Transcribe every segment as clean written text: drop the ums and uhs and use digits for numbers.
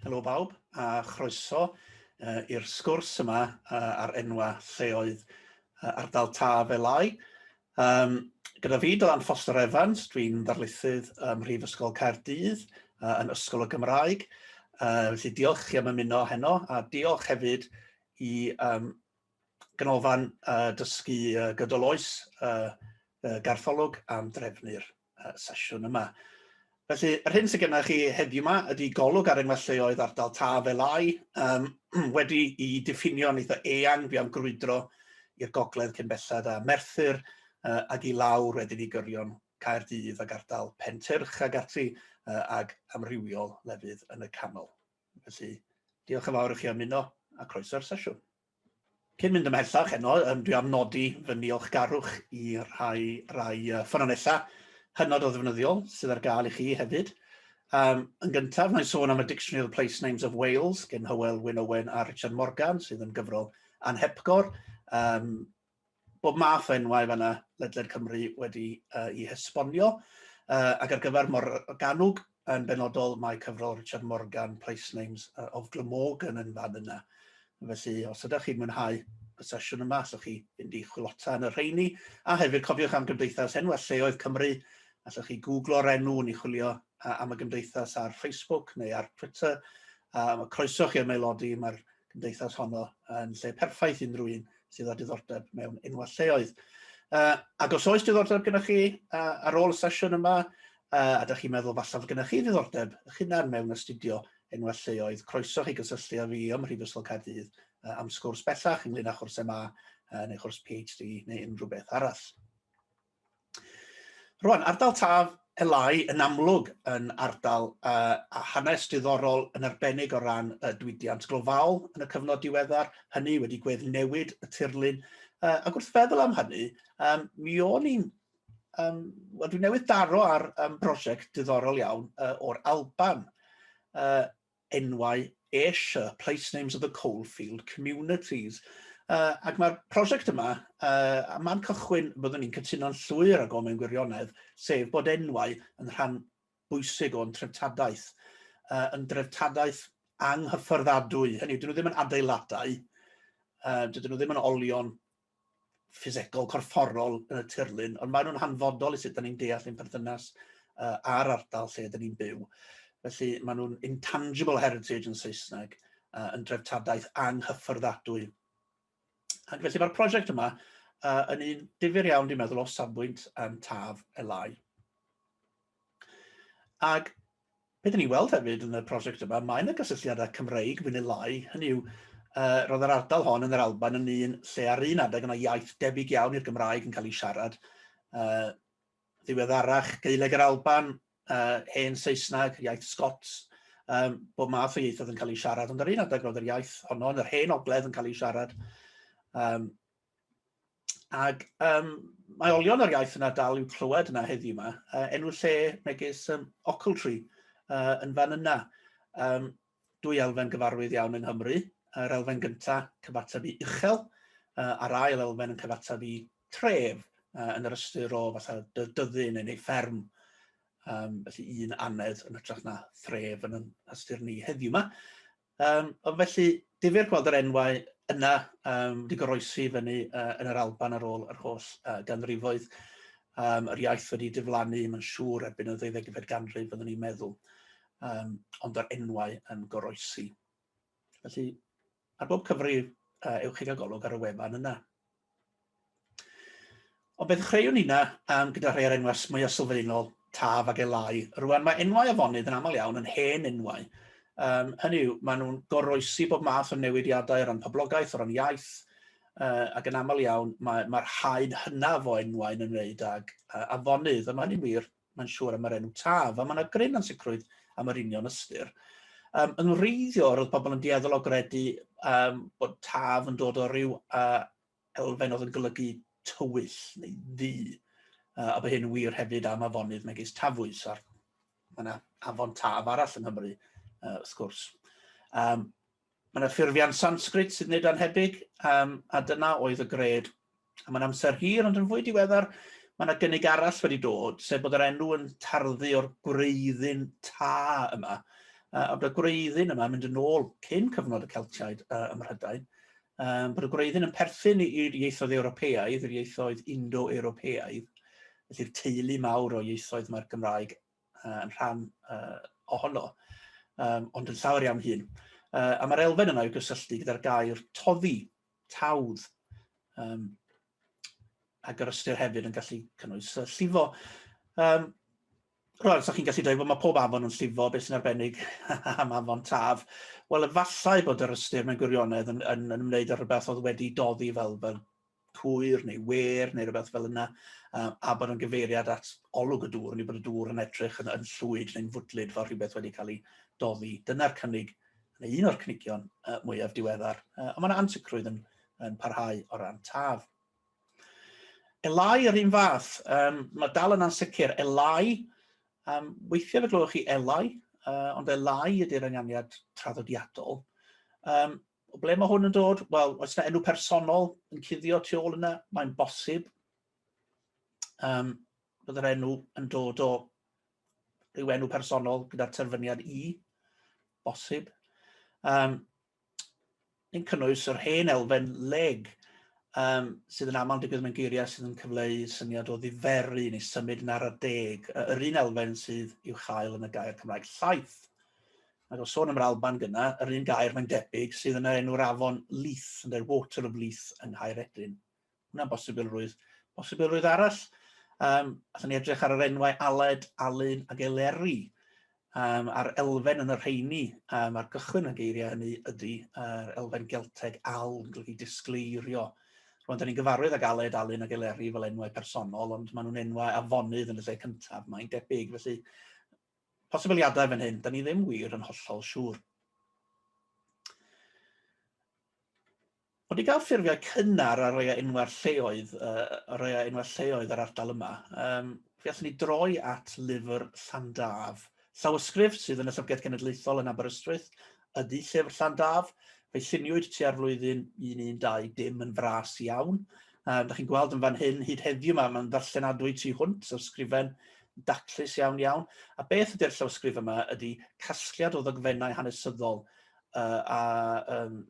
Helo bawb a chroeso i'r sgwrs yma ar enwa lleoedd ardal Taf Elai. Um, gyda fi, Dylan Foster Evans, dwi'n ddarlithydd ym Mhrifysgol Caerdydd yn Ysgol y Gymraeg. Felly diolch chi am ymuno heno a diolch hefyd i um, Ganolfan Dysgu Gydol Oes Gartholwg am drefnu'r sesiwn yma. Felly, yr hyn sydd gennych chi heddiw yma ydy golwg ar enwau lleoedd ardal Taf Elai, um, wedi i diffinio'n eitha eang, dwi am grwydro i'r gogledd cyn belled a Merthyr uh, ag i lawr wedyn i gyrion Caerdydd ag ardal Pentyrch ag ati uh, ag amrywiol lefydd yn y canol. Felly, diolch yn fawr i chi am ymuno a croeso'r sesiwn. Cyn mynd ymhellach heno, um, dwi am nodi fy niolchgarwch i rhai, rai ffynonellau hynod o ddefnyddiol sydd ar gael i chi hefyd. Um, yn gyntaf, mae'n sôn am y Dictionary of the Place Names of Wales gen Hywel Wyn Owen a Richard Morgan, sydd yn gyfrol anhepgor. Um, bob math o enwau fanna ledled Cymru wedi uh, i hesbonio. Uh, ac ar gyfer Morgannwg yn benodol, mae cyfrol Richard Morgan, Place Names of Glamorgan yn fan yna. Felly, os ydych chi'n mwynhau y sesiwn yma, allwch chi fynd i chwilota yn y rheini. A hefyd, cofiwch am Gymdeithas Enwau Lleoedd Cymru. Allwch chi googlo'r enw neu chwilio am y gymdeithas ar Facebook neu ar Twitter. A croeso chi ymaelodi, mae'r gymdeithas honno yn lle perffaith unrhyw un sydd â diddordeb mewn enwau lleoedd. Uh, ac os oes diddordeb gyda chi uh, ar ôl y sesiwn yma, uh, a ydych chi'n meddwl falle fod gyda chi ddiddordeb eich hunan mewn astudio enwau lleoedd, croeso chi gysylltu â fi ym Mhrifysgol Caerdydd uh, am sgwrs bellach ynglyn â chwrs MA uh, neu chwrs PhD neu unrhyw beth arall. Rwan, ardal Taf Elai yn amlwg yn ardal uh, a hanes diddorol yn arbennig o ran y diwydiant glofaol yn y cyfnod diweddar, hynny wedi gweddnewid y tirlun. Uh, ac wrth feddwl am hynny, um, mi o'n i'n um, wel, dwi newydd daro ar um, brosiect diddorol iawn uh, o'r Alban. Uh, enwau Ayrshire, Place Names of the Coalfield Communities. Uh, ac mae'r prosiect yma, uh, a man cychwyn byddwn ni'n cytuno'n llwyr ag o mewn gwirionedd, sef bod enwau yn rhan bwysig o'n treftadaeth, uh, yn dreftadaeth anghyffyrddadwy. Hynny yw, dyn nhw ddim yn adeiladau, uh, dydyn nhw ddim yn olion ffisegol, corfforol yn y tirlun, ond maen nhw'n hanfodol i sut da ni'n deall ein perthynas uh, a'r ardal lle da ni'n byw. Felly maen nhw'n intangible heritage yn Saesneg, uh, yn dreftadaeth anghyffyrddadwy. Ac felly mae'r prosiect yma uh, yn un difyr iawn, dwi'n meddwl, o safbwynt um, Taf Elai. Ac Be dyn ni'n weld hefyd yn y prosiect yma, mae yna gysylltiadau Cymreig fwy neu lai, hynny yw, uh, roedd yr ardal hon yn yr Alban yn un lle ar un adeg yna iaith debyg iawn i'r Gymraeg yn cael ei siarad. Uh, ddiweddarach, Gaeleg yr Alban, uh, hen Saesneg, iaith Scots, um, bob math o ieithoedd yn cael ei siarad, ond ar un adeg roedd yr iaith honno yn yr hen ogledd yn cael ei siarad. Um, Ac um, mae olion yr iaith yna dal i'w clywed yna heddiw yma. Uh, enw lle megis um, Ochiltree uh, yn fan yna. Um, dwy elfen gyfarwydd iawn yng Nghymru. Yr elfen gyntaf cyfateb i uchel, uh, a'r ail elfen yn cyfateb i tref, uh, yn yr ystyr o fatha dyddyn neu, neu fferm. Um, felly un anedd yn hytrach na thref yn yn ystyr ni heddiw yma. Um, ond felly, difyr gweld yr enwau yna um, wedi goroesi fyny uh, yn yr Alban ar ôl yr holl uh, ganrifoedd. Um, yr iaith wedi diflannu, mae'n siŵr, erbyn y ddeuddegfed ganrif, fyddwn ni'n meddwl. Um, ond yr enwau yn goroesi. Felly, ar bob cyfrif, uh, ewch i gael golwg ar y wefan yna. Ond beth chreuwn ni na um, gyda rhai o'r enwau mwyaf sylfaenol, Taf ac Elai. Rwan, mae enwau afonydd yn aml iawn yn hen enwau. Um, hynny yw, maen nhw'n goroesi bob math o newidiadau o ran poblogaeth, o ran iaith, uh, ac yn aml iawn mae'r mae haen hynaf o enwau yn ymwneud ag uh, afonydd, a mae hynny'n wir, mae'n siŵr, am yr enw Taf, a mae yna gryn ansicrwydd am yr union ystyr. Um, yn wreiddiol, roedd pobl yn dueddol o gredu um, bod Taf yn dod o ryw uh, elfen oedd yn golygu tywyll neu ddu, uh, a bod hyn yn wir hefyd am afonydd megis Tafwys, a'r mae yna afon Taf arall yng Nghymru, uh, wrth gwrs. Um, mae yna ffurfiant Sanskrit sydd nid anhebyg, um, a dyna oedd y gred. A mae'n amser hir, ond yn fwy diweddar, mae yna gynnig arall wedi dod, sef bod yr enw yn tarddu o'r gwreiddyn ta yma, a bod y gwreiddyn yma yn mynd yn ôl cyn cyfnod y Celtiaid ym Mhrydain, bod y gwreiddyn yn perthyn i'r ieithoedd Ewropeaidd, i'r ieithoedd Indo-Ewropeaidd, felly'r teulu mawr o ieithoedd mae'r Gymraeg yn rhan ohono, ond yn llawer iawn hyn. A mae'r elfen yna i'w gysylltu gyda'r gair toddi, tawdd, ac yr ystyr hefyd yn gallu cynnwys llifo. Rwan, sa chi'n gallu dweud, wel, mae pob afon yn llifo, beth sy'n arbennig am afon Taf? Wel, efallai bod yr ystyr mewn gwirionedd yn, yn, yn ymwneud â rhywbeth oedd wedi doddi fel, fel cwyr neu wêr neu rhywbeth fel yna, a bod yn gyfeiriad at olwg y dŵr, neu bod y dŵr yn edrych yn, yn llwyd neu'n fwdlyd fel rhywbeth wedi cael ei doddi. Dyna'r cynnig, neu un o'r cynigion mwyaf diweddar. Ond mae yna ansicrwydd yn, yn parhau o ran Taf. Elai yr un fath, mae dal yn ansicr. Elai, weithiau fe glywch chi Elai, ond Elai ydy'r ynganiad traddodiadol. O ble mae hwn yn dod? Wel, oes yna enw personol yn cuddio tu ôl yna? Mae'n bosib. Bydd yr enw yn dod o rhyw enw personol gyda'r terfyniad i, bosib. Yn cynnwys yr hen elfen leg, sydd yn aml yn digwydd mewn geiriau sydd yn cyfleu syniad o ddiferu neu symud yn ara deg, yr un elfen sydd i'w chael yn y gair Cymraeg llaeth. Ac o sôn am yr Alban gyna, yr un gair mae'n debyg sydd yn yr enw'r afon Leith, yn dweud Water of Leith yng Nghaeredin. Hwna'n bosibilrwydd. Posibilrwydd arall, allwn ni edrych ar yr enwau Aled, Alun ac Eleri, a'r elfen yn y rheini, a'r gychwyn y geiriau hynny ydy yr elfen Gelteg al, yn golygu disgleirio. Rwan, da ni'n gyfarwydd ag Aled, Alun ac Eleri fel enwau personol, ond maen nhw'n enwau afonydd yn y lle cyntaf, mae'n debyg. Felly, posibiliadau fan hyn, da ni ddim wir yn hollol siŵr. Ond i gael ffurfiau cynnar ar rai o enwau'r lleoedd, ar rai o enwau lleoedd yr ardal yma, fe allwn ni droi at lyfr Llandaf. Llawysgrif sydd yn y Llyfrgell Genedlaethol yn Aberystwyth ydy llyfr Llandaf. Fe'i lluniwyd tua'r flwyddyn 112 dim yn fras iawn. Da chi'n gweld yn fan hyn, hyd heddiw yma, mae'n ddarllenadwy tu hwnt, so sgrifen daclus iawn iawn. A beth ydy'r llawysgrif yma ydy casgliad o ddogfennau hanesyddol a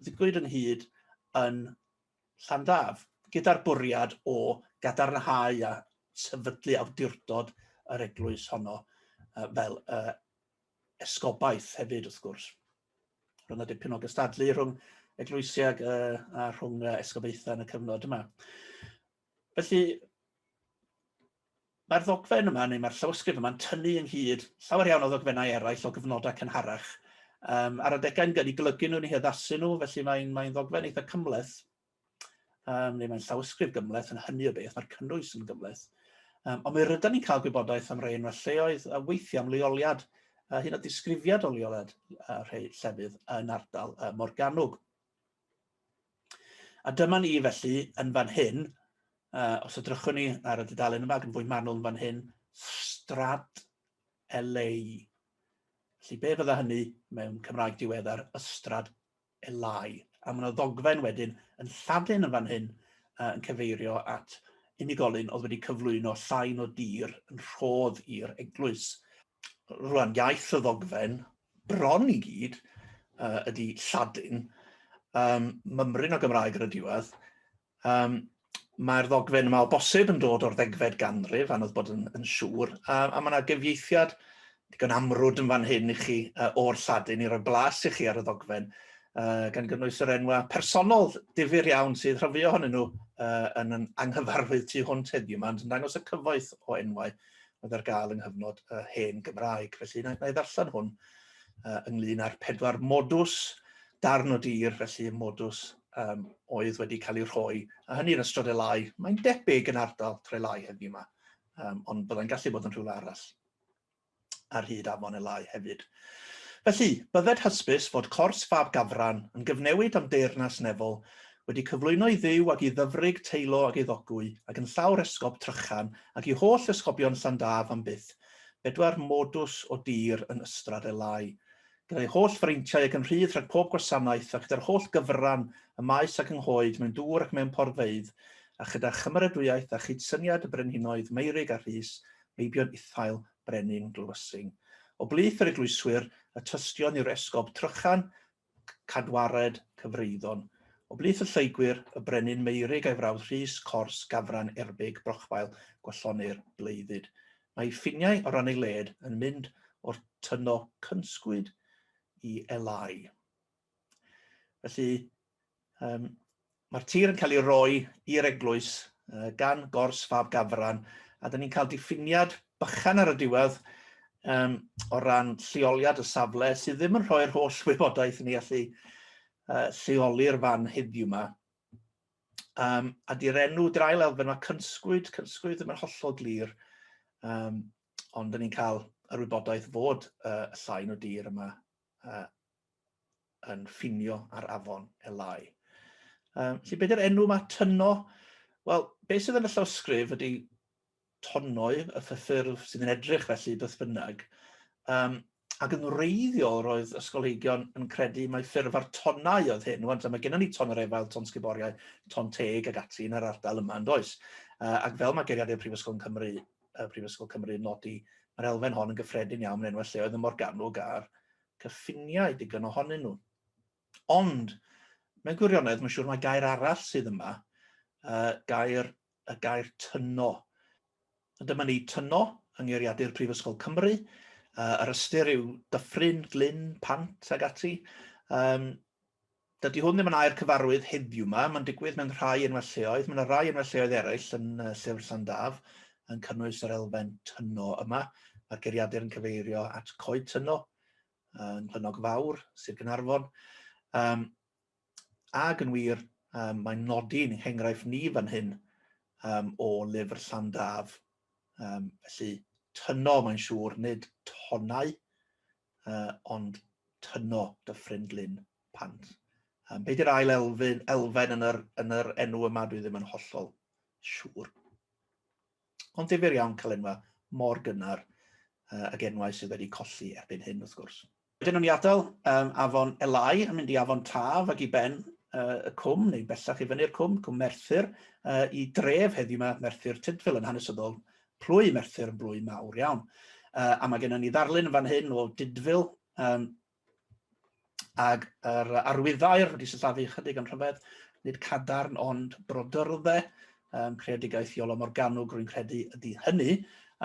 ddigwyd ynghyd yn Llandaf, gyda'r bwriad o gadarnhau a sefydlu awdurdod yr eglwys honno fel esgobaeth hefyd, wrth gwrs. Roedd yna dipyn o gystadlu rhwng eglwysi ag, a rhwng esgobaethau yn y cyfnod yma. Felly, Mae'r ddogfen yma, neu mae'r llawysgrif yma'n tynnu ynghyd llawer iawn o ddogfennau eraill o gyfnodau cynharach. Ar adegau'n gynnu golygu nhw neu addasu nhw, felly mae'n mae ddogfen eitha cymhleth, neu mae'n llawysgrif gymhleth yn hynny o beth, mae'r cynnwys yn gymhleth. Ond mi rydyn ni'n cael gwybodaeth am rei enwau lleoedd, a weithiau am leoliad, a hyn o disgrifiad o leoliad rhai llefydd yn ardal Morgannwg. A dyma ni felly yn fan hyn, os edrychwn ni ar y dudalen yma ac yn fwy manwl yn fan hyn, Strad Elei. Felly be fydda hynny mewn Cymraeg diweddar, Ystrad Elai. A mae yna ddogfen wedyn yn Lladin yn fan hyn yn cyfeirio at unigolyn oedd wedi cyflwyno llain o dir yn rhodd i'r eglwys. Rwan, iaith y ddogfen, bron i gyd, ydy Lladin, mymryn o Gymraeg ar y diwedd. Mae'r ddogfen yma o bosib yn dod o'r ddegfed ganrif, anodd bod yn, yn siŵr, a mae yna gyfieithiad digon amrwd yn fan hyn i chi o'r Lladin i roi blas i chi ar y ddogfen, gan gynnwys yr enwau personol difyr iawn sydd rhan fwyaf ohonyn nhw yn, yn anghyfarwydd tu hwnt heddiw yma, ond yn dangos y cyfoeth o enwau oedd ar gael yng nghyfnod y hen Gymraeg. Felly, na, na i ddarllen hwn ynglyn â'r pedwar modws darn o dir, felly y modws oedd wedi cael ei rhoi, a hynny yn ystod Elai. Mae'n debyg yn ardal Trelai heddiw yma, ond byddai'n gallu bod yn rhywle arall ar hyd afon Elai hefyd. Felly, bydded hysbys fod cors fab Gafran yn gyfnewid am deyrnas nefol, wedi cyflwyno i Dduw ag i ddyfrig Teilo ag i ddogwy, ac yn llawr esgob Trychan, ac i holl esgobion Llandâf am byth, bedwar modws o dir yn Ystrad Elai. Gyda'i holl freintiau ac yn rhydd rhag pob gwasanaeth, a chyda'r holl gyfran, y maes ac yng nghoed, mewn dŵr ac mewn porfeydd, a chyda chymeradwyaeth a chydsyniad y brenhinoedd Meurig a Rhys, meibion Ithael, brenin Glywysing. O blith yr eglwyswyr, y tystion yw'r esgob Trychan, Cadwared, Cyfreiddon. O blith y lleygwyr, y brenin Meurig a'i frawd Rhys, Cors, Gafran, Erbig, Brochfael, Gwallonir, Bleiddyd. Mae ei ffiniau o ran ei led yn mynd o'r Tyno Cynsgwyd i Elai. Felly, mae'r tir yn cael ei roi i'r eglwys gan Gors Fab Gafran, a dyn ni'n cael diffiniad bychan ar y diwedd o ran lleoliad y safle, sydd ddim yn rhoi'r holl wybodaeth i ni allu lleoli'r fan heddiw yma. A di'r enw, di'r ail elfen mae Cynsgwyd, Cynsgwyd ddim yn hollol glir, ond dyn ni'n cael yr wybodaeth fod y llain o dir yma yn ffinio ar afon Elai. Felly, beth yw'r enw yma, Tyno? Wel, beth sydd yn y llawsgrif ydy tonoi, y ffurf sydd yn edrych felly beth bynnag. Ac yn wreiddiol roedd ysgolheigion yn credu mai ffurf ar tonnau oedd hyn. Wan, mae gennym ni ton yr efail, ton sguboriau, ton teg ac ati yn yr ardal yma, yn does? Ac fel mae geiriadur Prifysgol Cymru, Prifysgol Cymru yn nodi, mae'r elfen hon yn gyffredin iawn yn enwau lleoedd ym Morgannwg a'r cyffiniau, digon ohonyn nhw. Ond, mewn gwirionedd, mae'n siŵr mae gair arall sydd yma, gair, y gair tyno. A dyma ni tyno yng Ngeiriadur Prifysgol Cymru. Yr ystyr yw dyffryn, glyn, pant ag ati. Dydy hwn ddim yn air cyfarwydd heddiw 'ma, mae'n digwydd mewn rhai enwau lleoedd. Mae yna rai enwau lleoedd eraill yn Llyfr Llandaf yn cynnwys yr elfen tyno yma. Mae'r geiriadur yn cyfeirio at Coed Tyno yng Nghlynnog Fawr, Sir Gaernarfon. Ac yn wir, mae'n nodi'n enghraifft ni fan hyn o Lyfr Llandaf. Felly, tyno mae'n siŵr, nid tonnau, ond Tyno, Dyffryn Glyn, Pant. Be di'r ail elfen, elfen yn, yr, yn yr enw yma, dwi ddim yn hollol siŵr. Ond difyr iawn cael enwau mor gynnar ag enwau sydd wedi colli erbyn hyn, wrth gwrs. Wedyn o'n i adael afon Elai a mynd i afon Taf ac i ben y cwm, neu bellach i fyny'r cwm, cwm Merthyr, i dref heddiw yma, Merthyr Tudful yn hanesyddol, plwy Merthyr yn blwy mawr iawn. A mae gennym ni ddarlun yn fan hyn o Dudfil, ag yr arwyddair wedi sillafu ychydig yn rhyfedd, nid cadarn ond brodyrfe, creadigaeth Iolo Morganwg rwy'n credu ydy hynny,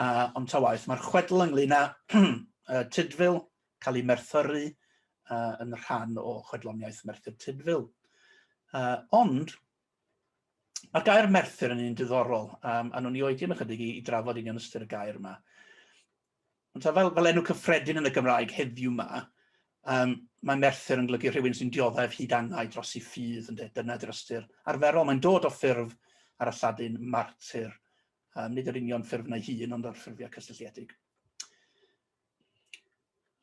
ond ta waeth, mae'r chwedl ynglyn â Tudful cael ei merthyru yn rhan o chwedloniaeth Merthyr Tudful. Ond mae'r gair Merthyr yn un diddorol, a nhw'n ni oedi am ychydig i drafod union ystyr y gair yma. Ond ta, fel enw cyffredin yn y Gymraeg heddiw yma, mae Merthyr yn golygu rhywun sy'n dioddef hyd angau dros ei ffydd, ynde? Dyna ydy'r ystyr arferol. Mae'n dod o ffurf ar y Lladin martyr. Nid yr union ffurf na'i hun, ond o'r ffurfiau cysylltiedig.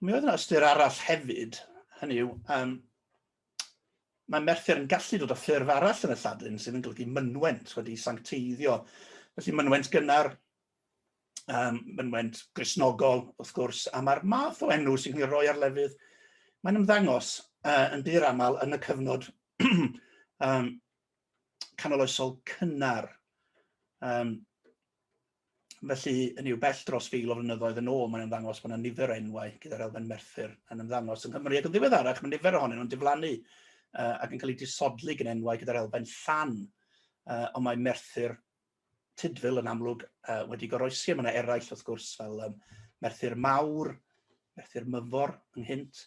Mi oedd yna ystyr arall hefyd, hynny yw, mae Merthyr yn gallu dod o ffurf arall yn y Lladin sydd yn golygu mynwent wedi sancteiddio. Felly mynwent gynnar, mynwent Gristnogol, wrth gwrs, a mae'r math o enw sy'n cael ei roi ar lefydd, mae'n ymddangos yn bur aml yn y cyfnod canoloesol cynnar. Felly, hynny yw, bell dros fil o flynyddoedd yn ôl, mae'n ymddangos bod yna nifer o enwau gyda'r elfen Merthyr yn ymddangos yng Nghymru. Ac yn ddiweddarach, mae nifer ohonyn nhw'n diflannu ac yn cael eu disodli gan enwau gyda'r elfen Llan. Ond mae Merthyr Tudful yn amlwg wedi goroesi, a mae yna eraill, wrth gwrs, fel Merthyr Mawr, Merthyr Myfor ynghynt,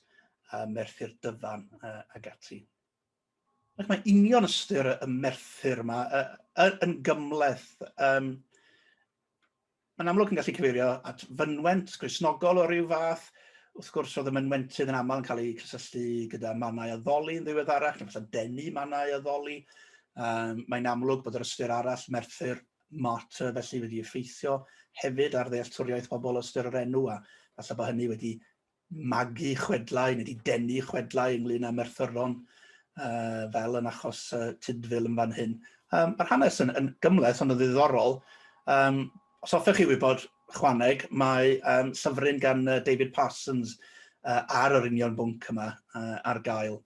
Merthyr Dyfan ac ati. Ac mae union ystyr y merthyr yma yn gymhleth. Mae'n amlwg yn gallu cyfeirio at fynwent Gristnogol o ryw fath. Wrth gwrs, roedd y mynwentydd yn aml yn cael eu cysylltu gyda mannau addoli yn ddiweddarach, neu falle denu mannau addoli. Mae'n amlwg bod yr ystyr arall, merthyr, martyr, felly wedi effeithio hefyd ar ddealltwriaeth pobl o ystyr yr enw, a falle bod hynny wedi magu chwedlau neu 'di denu chwedlau ynglyn â merthyron, fel yn achos Tudful yn fan hyn. Mae'r hanes yn gymhleth ond yn ddiddorol. Os hoffech chi wybod chwaneg, mae llyfryn gan David Parsons ar yr union bwnc yma ar gael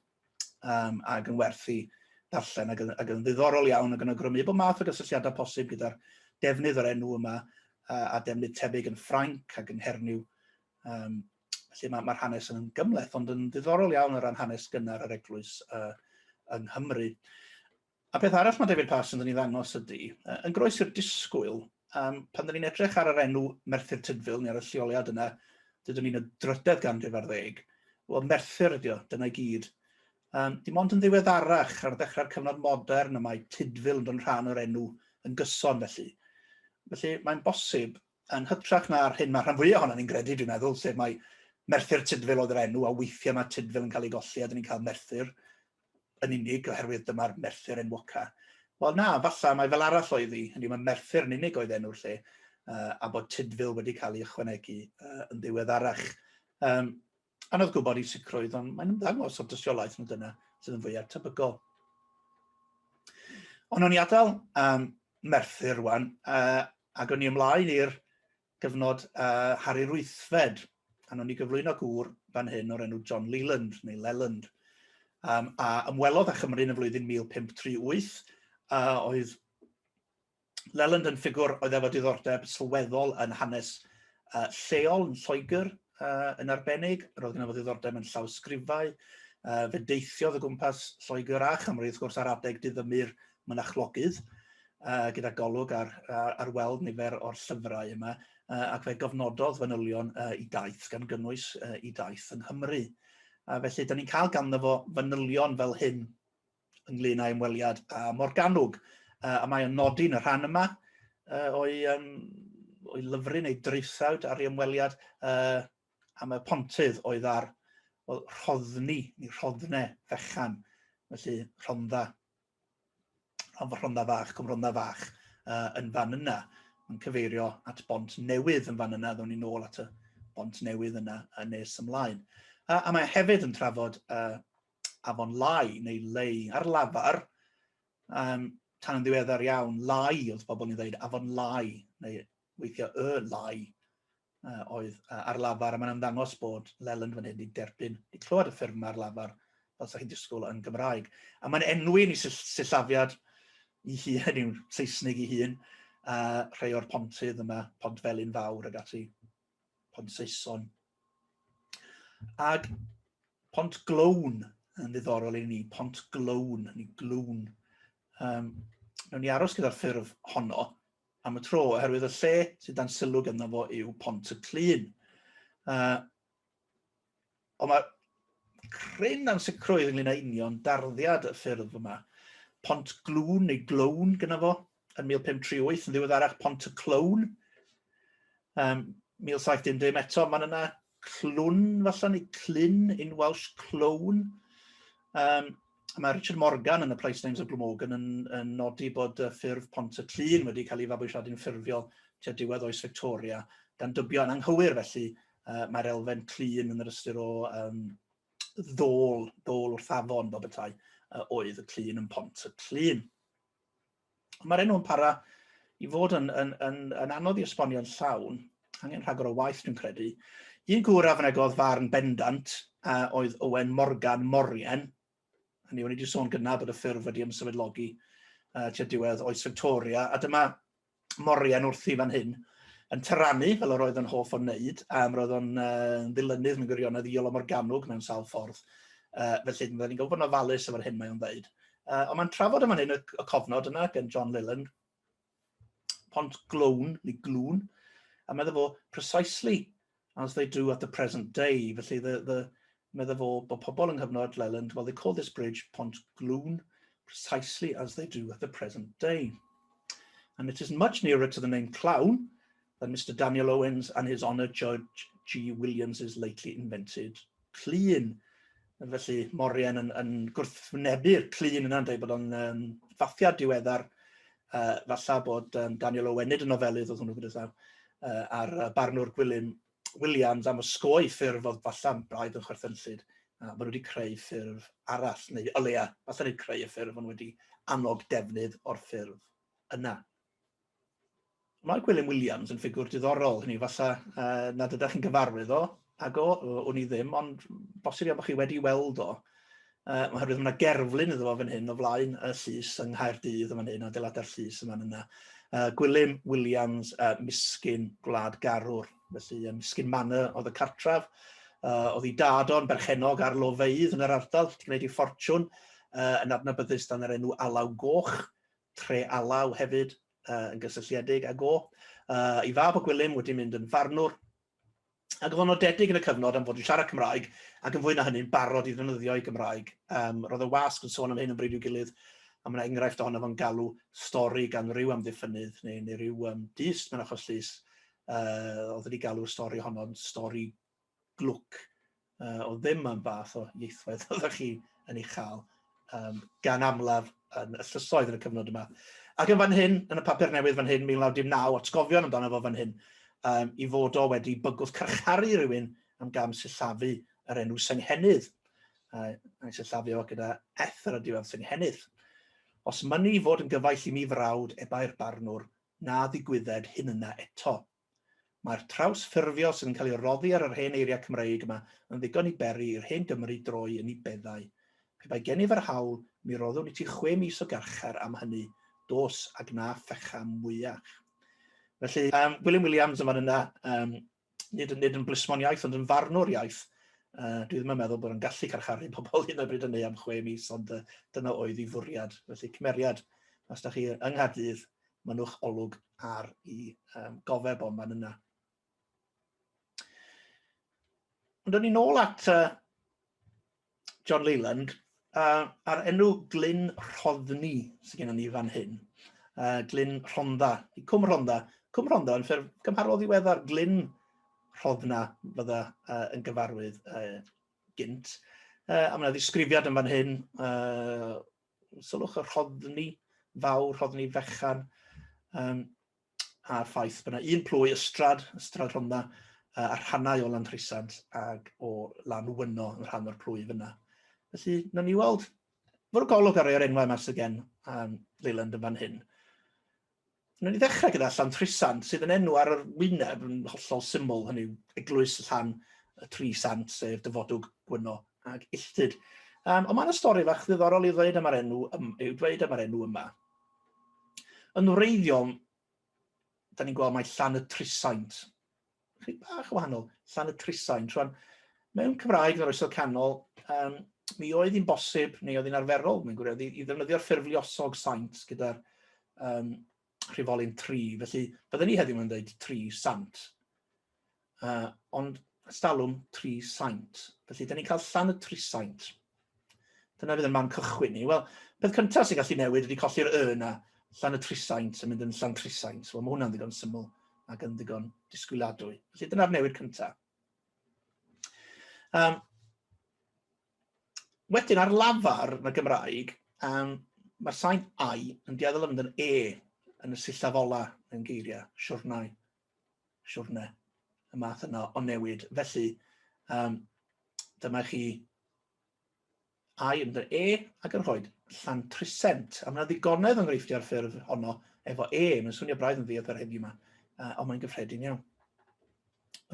ac yn werth i ddarllen ac yn ddiddorol iawn ac yn awgrymu bod math o gysylltiadau posib gyda'r defnydd o'r enw yma a defnydd tebyg yn Ffrainc ac yng Nghernyw. Felly mae'r ma hanes yn gymhleth, ond yn ddiddorol iawn o ran hanes gynnar yr eglwys yng Nghymru. A peth arall mae David Parsons yn ei ddangos ydy, yn groes i'r disgwyl, pan dyn ni'n edrych ar yr enw Merthyr Tydfil, neu ar y lleoliad yna, dydyn ni'n y drydedd ganrif ar ddeg, wel Merthyr ydi o, dyna i gyd. Dim ond yn ddiweddarach, ar ddechrau'r cyfnod modern, y mae Tydfil yn dod yn rhan o'r enw yn gyson felly. Felly mae'n bosib, yn hytrach na'r hyn mae rhan fwyaf ohono ni'n gredu, dwi'n meddwl, sef mae Merthyr Tydfil oedd yr enw, a weithiau mae Tydfil yn cael ei golli a dyn ni'n cael Merthyr yn unig oherwydd dyma'r Merthyr enwoca. Wel na, falla mai fel arall oedd hi, hynny yw mae Merthyr yn unig oedd enw'r lle, a bod Tydfil wedi cael ei ychwanegu yn ddiweddarach. Anodd gwybod i sicrwydd, ond mae'n ymddangos o'r dystiolaeth nhw dyna sydd yn fwyaf tebygol. Ond o'n i adael Merthyr rwan, ac o'n i ymlaen i'r gyfnod Harri'r Wythfed, a nawn ni gyflwyno gŵr fan hyn o'r enw John Leland, neu Leland, a ymwelodd â Chymru yn y flwyddyn 1538, a oedd Leland yn ffigwr oedd efo diddordeb sylweddol yn hanes lleol yn Lloegr yn arbennig, roedd gyda fo ddiddordeb yn llawysgrifau, fe deithiodd o gwmpas Lloegr a Chymru wrth gwrs ar adeg diddymu'r mynachlogydd, gyda golwg ar, ar, ar weld nifer o'r llyfrau yma, ac fe gofnododd fanylion i daith, gan gynnwys i daith yng Nghymru. A felly, da ni'n cael ganddo fo fanylion fel hyn ynglyn â'i ymweliad â Morgannwg, a mae o'n nodi yn y rhan yma o'i, o'i lyfryn, ei draethawd ar ei ymweliad am y pontydd oedd ar well, rhoddni, neu rhoddne fechan, felly Rhondda Rhondda, Rhondda Fach, Cwm Rhondda Fach yn fan yna. Mae'n cyfeirio at bont newydd yn fan yna, ddown ni nôl at y bont newydd yna yn nes ymlaen. A mae hefyd yn trafod afon Lai, neu Lei, ar lafar, tan yn ddiweddar iawn, Lai oedd pobl yn dweud, afon Lai, neu weithiau y Lai, oedd ar lafar, a mae'n ymddangos bod Leland fan hyn wedi derbyn, wedi clywed y ffurf yma ar lafar, fel sa chi'n disgwyl yn Gymraeg. A mae'n enwi yn ei sillafiad i hun, i'w Saesnig i hun, a rhai o'r pontydd yma, Pont Felin Fawr ag ati, Pont Saeson. Ag Pont Glown yn ddiddorol i ni, Pont Glown, neu Glwn. Nawn ni aros gyda'r ffurf honno, am y tro, oherwydd y lle sydd dan sylw ganddo fo yw Pont y Clun. Ond mae cryn ansicrwydd ynglyn â union darddiad y ffurf yma. Pont Glwn neu Glown gyda fo yn 1538, yn ddiweddarach Pont y Clown. 1710 eto, mae'n yna Clwn falle, neu Clun in Welsh Clown. A mae Richard Morgan yn y Place Names of Glamorgan yn, yn nodi bod y ffurf Pont y Clun wedi cael ei fabwysiadu'n ffurfiol tua diwedd oes Victoria, gan dybio yn anghywir felly mae'r elfen clun yn yr ystyr o ddôl, ddôl wrth afon, fel bethau, oedd y clun yn Pont y Clun. Mae'r enw yn para i fod yn, yn, yn, yn anodd i esbonio'n llawn, angen rhagor o waith dwi'n credu. Un gŵr a fynegodd farn bendant a oedd Owen Morgan Morien, hynny o'n i wedi sôn gyna bod y ffurf wedi ymsefydlogi tua diwedd oes Victoria, a dyma Morien wrthi fan hyn yn tyranu, fel yr oedd yn hoff o wneud, roedd o'n ddilynydd mewn gwirionedd i Iolo Morganwg mewn sawl ffordd. Felly, byddwn ni'n gwybod bod yn ofalus efo'r hyn mae o'n dweud. Ond mae'n trafod yn fan hyn y, y cofnod yna gen John Leland, Pont Glown, neu Glwn, a meddwl fo, precisely as they do at the present day. Felly, the, the, meddwl fo bod pobl yng nghyfnod Leland, well, they call this bridge Pont Glwn, precisely as they do at the present day. And it is much nearer to the name Clown than Mr Daniel Owens and his Honour Judge G. Williams' lately invented Clun. Felly Morien yn, yn gwrthwynebu'r clun yna'n dweud bod o'n um, fathiad diweddar, falle bod Daniel Owen, nid y nofelydd oedd hwnnw gyda llaw, a'r barnwr Gwilym Williams am osgoi ffurf oedd falle braidd yn chwerthynllyd, a maen nhw wedi creu ffurf arall, neu o leia, falle nid creu y ffurf, ond wedi annog defnydd o'r ffurf yna. Mae Gwilym Williams yn ffigwr diddorol, hynny falle nad ydych chi'n gyfarwydd o, ag o, wn i ddim, ond bosib iawn bod chi wedi weld o, oherwydd mae yna gerflun iddo fo fan hyn o flaen y llys yng Nghaerdydd yn fan hyn, adeiladau'r llys yn fan yna. Gwilym Williams, Miskin Gwlad Garwr, felly Miskin Manor oedd y cartref. Oedd ei dad o'n berchennog ar lofeydd yn yr ardal, wedi gwneud ei ffortiwn, yn adnabyddus dan yr enw Alaw Goch, Tre Alaw hefyd yn gysylltiedig ag o. Ei fab o Gwilym wedi mynd yn farnwr, ac oedd o'n nodedig yn y cyfnod am fod yn siarad Cymraeg ac yn fwy na hynny'n barod i ddefnyddio ei Gymraeg. Roedd y wasg yn sôn am hyn yn bryd i'w gilydd, a mae yna enghraifft ohono fo'n galw stori gan ryw amddiffynnydd neu, neu ryw dyst mewn achos llys, oedd wedi galw'r stori honno'n stori glwc. Oedd ddim yn fath o ieithwedd oeddech chi yn ei chael gan amlaf yn y llysoedd yn y cyfnod yma. Ac yn fan hyn, yn y papur newydd fan hyn, 1919, atgofion amdano fo fan hyn, i fod o wedi bygwth carcharu rhywun am gam sillafu yr enw Senghennydd. A'i sillafu o gyda eth ar y diwedd Senghennydd. Os mynnu fod yn gyfaill i mi frawd, ebai'r barnwr, na ddigwydded hyn yna eto. Mae'r trawsffurfio sydd yn cael ei roddi ar yr hen eiriau Cymreig yma yn ddigon i beri i'r hen Gymry droi yn eu beddau. Pe bai gennyf yr hawl, mi roddwn i ti chwe mis o garchar am hynny, dos a gwna fecha mwyach. Felly, William Williams yn fan yna, nid, nid yn blismon iaith, ond yn farnwr iaith. Dwi ddim yn meddwl bod yn gallu carcharu pobl hyn o bryd hynny am 6 mis, ond dyna oedd ei fwriad. Felly, cymeriad, os da chi yng Nghaerdydd, mynnwch olwg ar i gofeb o'n fan yna. Ond o'n i'n ôl at John Leyland, a'r enw Glyn Rhoddni sydd gennym ni fan hyn. Glyn Rhondda, Cwm Rhondda. Cwm Rhondda yn ffurf gymharol ddiweddar, Glyn Rhoddna fydda yn gyfarwydd gynt. A mae yna ddisgrifiad yn fan hyn, sylwch y rhoddni fawr, rhoddni fechan, a'r ffaith bod yna un plwy Ystrad, Ystrad Rhondda, a rhannau o Lantrisant ag o Lanwyno yn rhan o'r plwyf yna. Felly, nawn ni weld, fwrw golwg ar rai o'r enwau yma sydd gen Leyland yn fan hyn. Wnawn ni ddechrau gyda Llantrisant, sydd yn enw ar yr wyneb yn hollol syml, hynny yw Eglwys Llan y Tri Sant, sef Dyfodwg, Gwyno ac Illtud. Ond mae yna stori fach ddiddorol i ddweud am yr enw, i'w dweud am yr enw yma. Yn wreiddiol, da ni'n gweld mai Llan y Trisaint. Chydig bach yn wahanol, Llan y Trisaint. Rwan, mewn Cymraeg yn yr Oesoedd Canol, mi oedd hi'n bosib, neu oedd hi'n arferol, mae'n gwirionedd, i ddefnyddio'r ffurf luosog saint gyda'r rhifolyn tri. Felly, byddwn ni heddiw yn dweud tri sant. Ond stalwm tri saint. Felly, da ni'n cael Llan y Trisaint. Dyna fydd yn man cychwyn ni. Wel, peth cyntaf sy'n gallu newid ydy colli'r y yna. Llan y Trisaint yn mynd yn Llan Trisaint. Wel, mae hwnna'n ddigon syml ac yn ddigon disgwyladwy. Felly dyna'r newid cyntaf. Wedyn ar lafar yn y Gymraeg, mae'r sain ai yn dueddol o fynd yn e yn y sillaf ola mewn geiriau, siwrnai, siwrne, y math yna o newid. Felly, dyma chi I yn mynd e ac yn rhoi Llantrisent. A mae yna ddigonedd enghreifftiau ar ffurf honno efo e. Mae'n swnio braidd yn ddiarth ar heddiw yma, ond mae'n gyffredin iawn.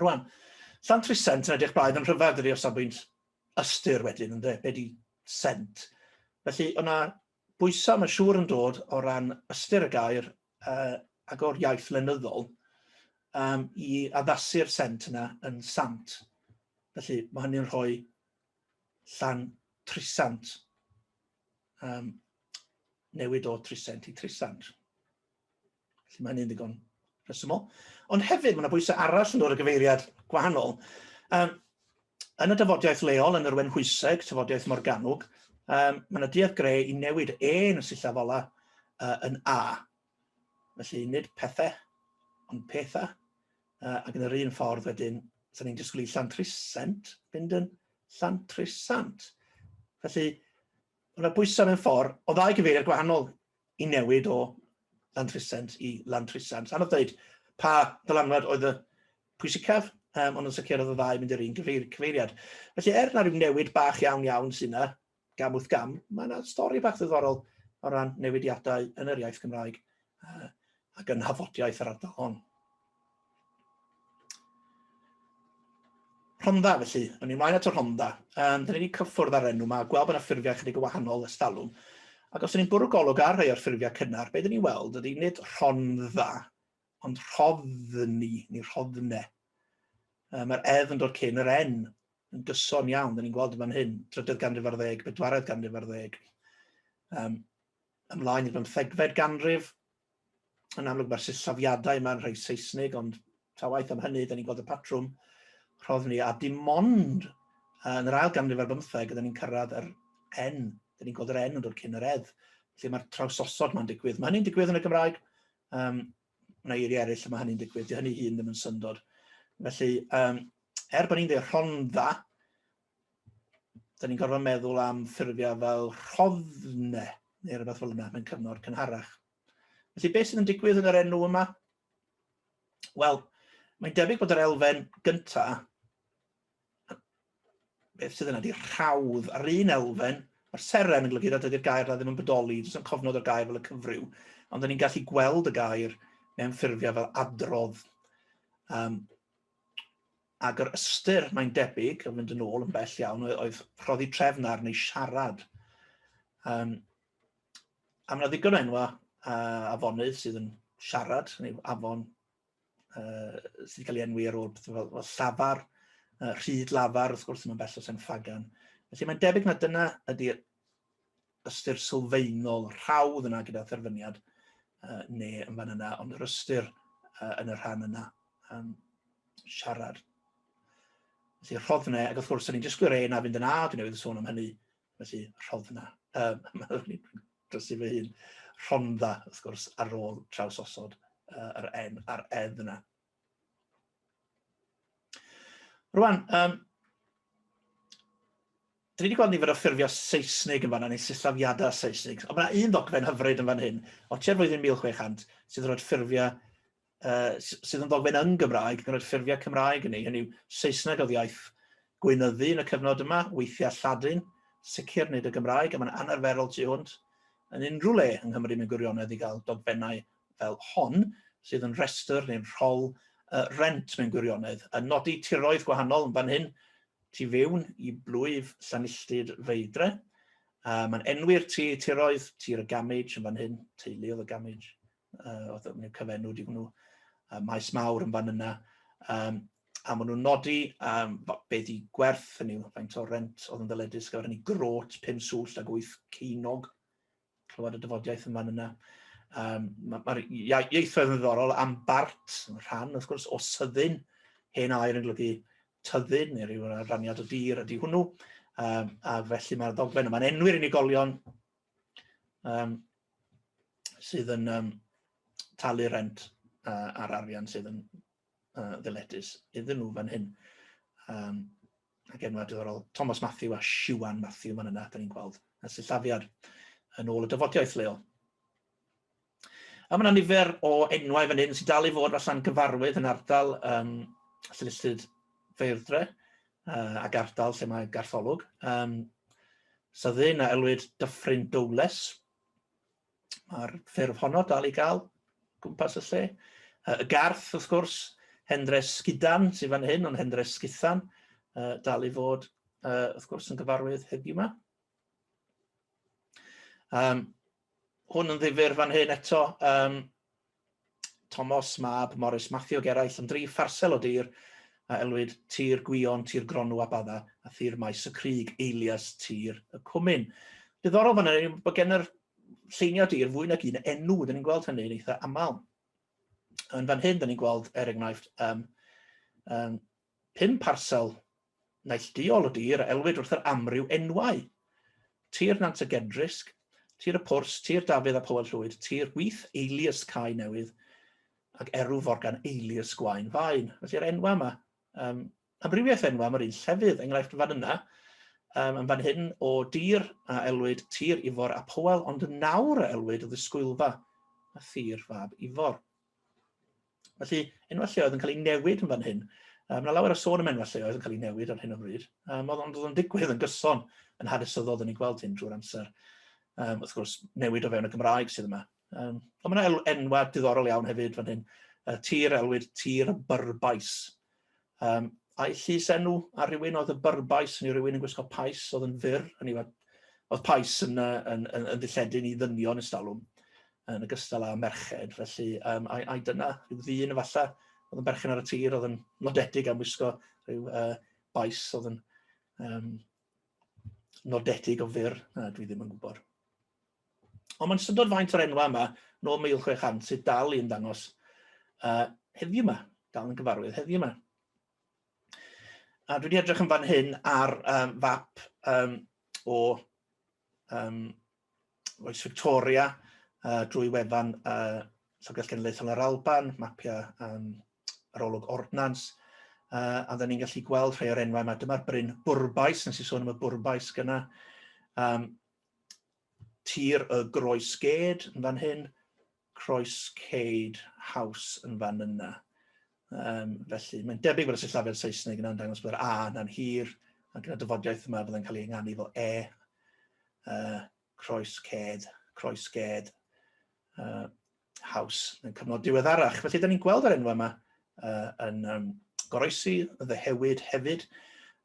Rwan, Llantrisent yn edrych braidd yn rhyfedd dydy o safbwynt ystyr wedyn, ynddo? Be di sent? Felly, o'na bwysau mae'n siŵr yn dod o ran ystyr y gair ac o'r iaith lenyddol i addasu'r sent yna yn sant. Felly, mae hynny'n rhoi Llan Trisant. Newid o Trisent i Trisant. Felly mae hynny'n ddigon rhesymol. Ond hefyd, mae yna bwysau arall yn dod o gyfeiriad gwahanol. Yn y dafodiaeth leol, yn yr Wenhwyseg, tafodiaeth Morgannwg, mae yna duedd gre i newid e yn y sillaf ola yn a. Felly nid pethau, ond pethau. Ac yn yr un ffordd wedyn, sa'n ni'n disgwyl i Llantrisent fynd yn Llantrisant. Felly, mae yna bwysau mewn ffordd o ddau gyfeiriad gwahanol i newid o Lantrisent i Lantrisant. Anodd dweud pa ddylanwad oedd y pwysicaf, ond yn sicr oedd y ddau mynd i'r un cyfeiriad. Felly, er na rhyw newid bach iawn iawn sy'n yna, gam wrth gam, mae yna stori bach ddiddorol o ran newidiadau yn yr iaith Gymraeg ac yn nhafodiaith yr ardal hon. Rhondda, felly. O'n i mlaen at y Rhondda. Dyn ni wedi cyffwrdd ar enw yma, gweld bod yna ffurfiau chydig o wahanol ers talwm. Ac os ydyn ni'n bwrw golwg ar rhai o'r ffurfiau cynnar, be dyn ni'n weld ydy nid Rhondda, ond Rhoddni, neu Rhoddne. Mae'r edd yn dod cyn yr N. yn gyson iawn. Dyn ni'n gweld yn fan hyn, trydydd ganrif ar ddeg, bedwaredd ganrif ar ddeg. Um, ymlaen i'r bymthegfed ganrif, yn amlwg mae'r sillafiadau yma'n rhai Saesnig, ond ta waith am hynny, da ni'n gweld y patrwm rhoddni, a dim ond yn yr ail ganrif ar bymtheg, ydyn ni'n cyrraedd yr N, da ni'n gweld yr N yn dod cyn yr edd, felly mae'r trawsosod ma'n digwydd. Mae hynny'n digwydd yn y Gymraeg, um, mae eiriau eraill mae hynny'n digwydd, di hynny hun ddim yn syndod. Felly, um, er bod ni'n dweud Rhondda, da ni'n gorfod meddwl am ffurfiau fel rhoddne, neu rhywbeth fel yna mewn cyfnod cynharach. Felly beth sydd yn digwydd yn yr enw yma? Wel, mae'n debyg bod yr elfen gynta, beth sydd yna, di rhawdd, a'r un elfen, mae'r seren yn golygu nad ydy'r gair na ddim yn bodoli, does yn cofnod o'r gair fel y cyfryw, ond da ni'n gallu gweld y gair mewn ffurfiau fel adrodd. Um, Ac yr ystyr, mae'n debyg, yn mynd yn ôl yn bell iawn, oedd rhoddi trefn ar neu siarad. Um, a mae yna ddigon o enwa afonydd sydd yn siarad, neu afon sydd wedi cael ei enwi ar ôl pethau fel, fel llafar, rhyd lafar, wrth gwrs, mae'n bell o Sen Ffagan. Felly mae'n debyg na dyna ydy'r ystyr sylfaenol rhawdd yna gyda therfyniad uh, ne yn fan yna, ond yr ystyr uh, yn y rhan yna, um, siarad. Felly rhoddne, ac wrth gwrs, o'n i'n disgwyl e na fynd yn A, dwi'n newydd sôn am hynny, felly rhoddna. Um, dros i fy hun, Rhondda, wrth gwrs, ar ôl traws osod uh, yr N a'r edd yna. Rwan, um, Dyn ni wedi gweld nifer o ffurfiau Saesnig yn fanna, neu sillafiadau Saesnig. Ond mae yna un ddogfen hyfryd yn fan hyn, o tua'r flwyddyn 1600, sydd yn rhoi ffurfiau, uh, sydd yn ddogfen yn Gymraeg, yn rhoi ffurfiau Cymraeg yn ei, hynny yw Saesneg oedd iaith gweinyddu yn y cyfnod yma, weithiau Lladin, sicr nid y Gymraeg, a mae'n anarferol tu hwnt yn unrhyw le yng Nghymru mewn gwirionedd i gael dogfennau fel hon, sydd yn rhestr neu'n rhol uh, rent mewn gwirionedd, yn nodi tiroedd gwahanol yn fan hyn, tu fewn i blwyf Llanilltud Feidre. Uh, mae'n enwi'r tŷ tiroedd, tir y Gamage yn fan hyn, teulu oedd y Gamage, uh, oedd yn cyfenw di hwnnw, uh, maes mawr yn fan yna. Um, a maen nhw'n nodi um, be di gwerth, hynny yw, faint o rent oedd yn ddyledus gyfer hynny grot 5 swllt ag 8 ceinog clywed y dyfodiaeth yn fan yna. Um, Mae'r ma ieithoedd yn ddiddorol am bart, rhan wrth gwrs, o syddyn, hen air yn golygu tyddyn neu rhyw raniad o dir ydy hwnnw. Um, a felly mae'r ddogfen yma'n enwi'r unigolion um, sydd yn um, talu rent uh, a'r arian sydd yn uh, ddyledus iddyn nhw fan hyn. Um, ac enwau diddorol Thomas Matthew a Siwan Matthew fan yna, da ni'n gweld y sillafiad yn ôl y dyfodiaeth leol. A mae yna nifer o enwau fan hyn sy'n dal i fod allan gyfarwydd yn ardal um, Llanilltud Feirdre uh, ac ardal lle mae Gartholwg. Um, Syddyn a elwyd Dyffryn Dowles, Mae'r ffurf honno dal i gael gwmpas y lle. Y garth, wrth gwrs, Hendre Sgudan sydd fan hyn, ond Hendre Sguthan, dal i fod, wrth gwrs, yn gyfarwydd heddiw yma. Um, hwn yn ddifur fan hyn eto. Um, Tomos, mab Morris Matthew ag eraill, am dri pharsel o dir a elwid Tir Gwion, Tir Gronw a Badda, a Thir Maes y Crug, Eilias Tir y Cwmin. Diddorol fan hyn bod gen yr lleiniau dir fwy nag un enw, dyn ni'n gweld hynny'n eitha aml. Yn fan hyn, dyn ni'n gweld, er enghraifft, um, um, pum parsel neillduol o dir a elwid wrth yr amryw enwau. Tir Nant y Gedrysg, Tir y Pwrs, Tir Dafydd a Powel Llwyd, Tir Gwith Eilias Cae Newydd, ac Erw Forgan Eilias Gwaun Faen. Felly'r enwau yma, um, amrywiaeth enwau am yr un llefydd, enghraifft yn fan yna, um, yn fan hyn o dir a elwid Tir Ifor a Powel, ond yn nawr a elwid o ddisgwylfa a Thir Fab Ifor. Felly, enwau lleoedd yn cael eu newid yn fan hyn. Um, mae lawer o sôn am enwau lleoedd yn cael eu newid ar hyn o bryd, um, ond oedd yn digwydd yn gyson yn hanesyddol, dyn ni'n gweld hyn drwy'r amser. Um, wrth gwrs, newid o fewn y Gymraeg sydd yma. Um, ond mae yna enwau diddorol iawn hefyd fan hyn. Uh, tir elwyd tir y byrbais. Um, a'i llys enw ar rhywun oedd y byrbais, neu rhywun yn gwisgo pais oedd yn fyr, hynny yw, oedd pais yn, yn, yn, yn ddilledyn i ddynion ystalwm, yn ogystal â merched, felly um, ai, ai dyna rhyw ddyn efallai oedd yn berchen ar y tir, oedd yn nodedig am wisgo rhyw uh, bais oedd yn nodedig o fyr, na, dwi ddim yn gwybod. Ond mae'n syndod faint o'r enwau yma, nôl 1600, sydd dal i ymddangos heddiw yma, dal yn gyfarwydd heddiw yma. A dwi wedi edrych yn fan hyn ar fap o oes Victoria drwy wefan Llyfrgell Genedlaethol yr Alban, mapiau arolwg ordnans, a dda ni'n gallu gweld rhai o'r enwau yma. Dyma'r bryn Bwrbais, nes i sôn am y Bwrbais gyna. Tir y Groes Ged yn fan hyn, Croescade House yn fan yna. Felly, mae'n debyg bod y sillafiad Saesneg yna'n dangos bod yr A yna'n hir, a gyda dyfodiaeth yma fydde'n cael ei ynganu fel E. Croescade, Croesged House yn cyfnod diweddarach. Felly, da ni'n gweld yr enwau yma yn goroesi, y ddehewyd hefyd.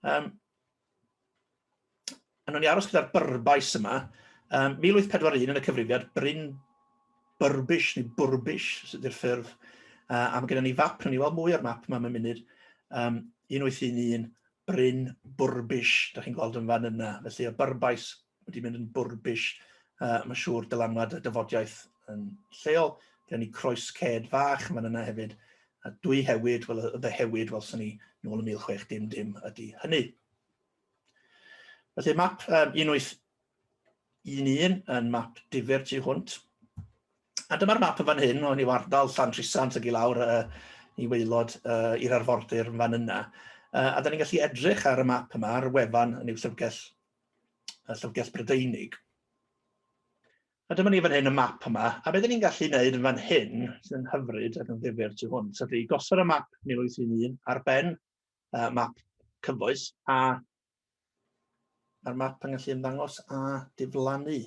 A nawn ni aros gyda'r byrbais yma. 1841 yn y cyfrifiad, Bryn Byrbish neu Bwrbish sydd yw'r ffurf. A mae gennym ni fap, nawn ni weld mwy o'r map yma mewn munud. 1811, Bryn Bwrbish, da chi'n gweld yn fan yna. Felly y byrbais wedi mynd yn Bwrbish, mae'n siŵr dylanwad y dyfodiaeth yn lleol. Gennym ni croes ced fach yn fan yna hefyd. A dwy hewyd, wel y ddehewyd, welson ni nôl yn 1600 ydy hynny. Felly map 1811 yn map difyr tu hwnt. A dyma'r map yn fan hyn, o'n i ardal Llantrisant ac i lawr i waelod i'r arfordir yn fan yna. A da ni'n gallu edrych ar y map yma ar wefan yn yw llyfrgell, y llyfrgell Brydeinig. A dyma ni fan hyn y map yma, a beth ni'n gallu gwneud yn fan hyn, sydd yn hyfryd ac yn ddifyr tu hwnt, ydy gosod y map 1811 ar ben map cyfoes, a mae'r map yn gallu ymddangos a diflannu,